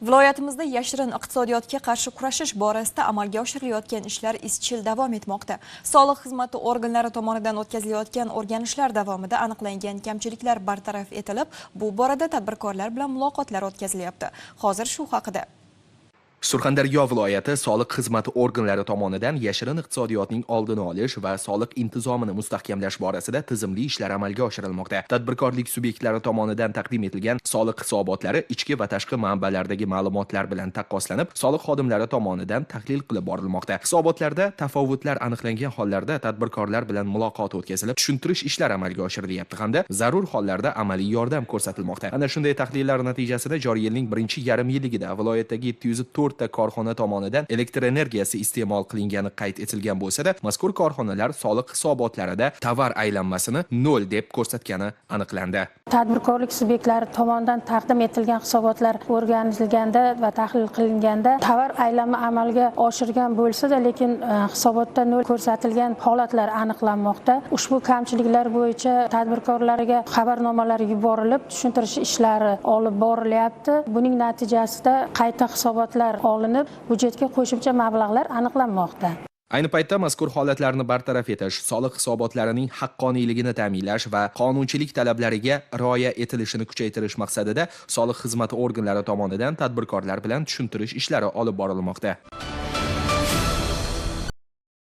Viloyatimizda yashirin iqtisodiyotga qarshi kurashish borasida amalga oshirilayotgan ishlar izchil davom etmoqda. Soliq xizmati organlari tomonidan o'tkazilayotgan o'rganishlar davomida aniqlangan kamchiliklar bartaraf etilib, bu borada tadbirkorlar bilan muloqotlar o'tkazilyapti. Hozir shu haqida. Surxondaryo viloyati soliq xizmati organlari tomonidan yashirin iqtisodiyotning oldini olish va soliq intizomini mustahkamlash borasida tizimli ishlar amalga oshirilmoqda. Tadbirkorlik subyektlari tomonidan taqdim etilgan soliq hisobotlari ichki va tashqi manbalardagi ma'lumotlar bilan taqqoslanib, soliq xodimlari tomonidan tahlil qilib borilmoqda. Hisobotlarda tafovutlar aniqlangan hollarda tadbirkorlar bilan muloqot o'tkazilib, tushuntirish ishlari amalga oshirilyapti hamda zarur hollarda amaliy yordam ko'rsatilmoqda. Ana shunday tahlillar natijasida joriy yilning birinchi yarim yilligida viloyatdagi 704 ta korxona tomonidan elektr energiyasi iste'mol qilingani qayd etilgan bo'lsa-da, mazkur korxonalar soliq hisobotlarida tovar aylanmasini nol deb ko'rsatgani aniqlandi. Tadbirkorlik subyektlari tomonidan taqdim etilgan hisobotlar o'rganilganda va tahlil qilinganda tovar aylanma amalga oshirgan bo'lsa-da, lekin hisobotda nol ko'rsatilgan holatlar aniqlanmoqda. Ushbu kamchiliklar bo'yicha tadbirkorlarga xabarnomalar yuborilib, tushuntirish ishlari olib borilyapti. Buning natijasida qayta hisobotlar olinib, byudjetga qo'shimcha mablag'lar aniqlanmoqda. Ayni paytda mazkur holatlarni bartaraf etish, soliq hisobotlarining haqqoniyligini ta'minlash va qonunchilik talablariga rioya etilishini kuchaytirish maqsadida soliq xizmati organlari tomonidan tadbirkorlar bilan tushuntirish ishlari olib borilmoqda.